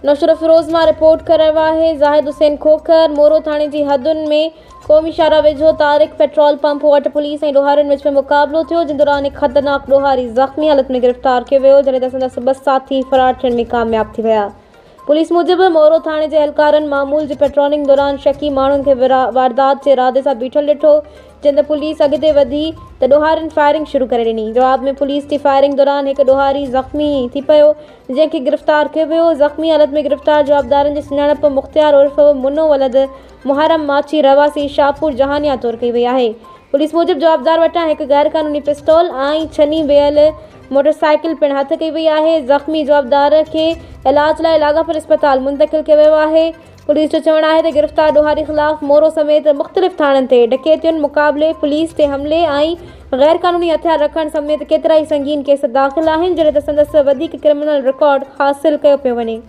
نوشهروفيروز مان رپورٽ ڪري رهيو آهي زاهد حسين کوکر، مورو ٿاڻي جي حدن ۾ قومي شاهراهه ويجهو طارق پيٽرول پمپ وٽ پوليس ۽ ڏوهارين وچ ۾ مقابلو ٿيو، جنهن دوران هڪ خطرناڪ ڏوهاري زخمي حالت ۾ گرفتار ڪيو ويو، جڏهن ته سندس ٻه ساٿي فرار ٿيڻ ۾ ڪامياب ٿي ويا. پوليس موجب مورو ٿاڻي جي اهلڪارن معمول جي پيٽرولنگ دوران شڪي ماڻهن کي واردات جي ارادي سان بيٺل ڏٺو، جنهن تي پوليس اڳتي وڌي ته ڏوهارين فائرنگ شروع ڪري ڏني، جواب ۾ پوليس جي فائرنگ دوران هڪ ڏوهاري زخمي ٿي پيو، جنهن کي گرفتار ڪيو ويو، زخمي حالت ۾ گرفتار جوابدارن جي سڃاڻپ مختيار عرف منو ولد محرم ماڇي رهواسي شاهپور جهانيان طور ڪئي وئي آهي. پوليس موجب جوابدار وٽان هڪ غيرقانوني پستول ۽ ڇني ويل موٽرسائيڪل پڻ هٿ ڪئي وئي آهي، زخمي جوابدار کي علاج لاء لاڳاپيل اسپتال منتقل ڪيو ويو آهي، پوليس جو چوڻ آهي ته گرفتار ڏوهاري خلاف مورو سميت مختلف ٿاڻن تي ڊڪيتين، مقابلي، پوليس تي حملي ۽ غيرقانوني هٿيار رکڻ سميت ڪيترائي سنگين ڪيس داخل آهن، جڏهن ته سندس وڌيڪ ڪرمنل رڪارڊ حاصل ڪيو پيو وڃي.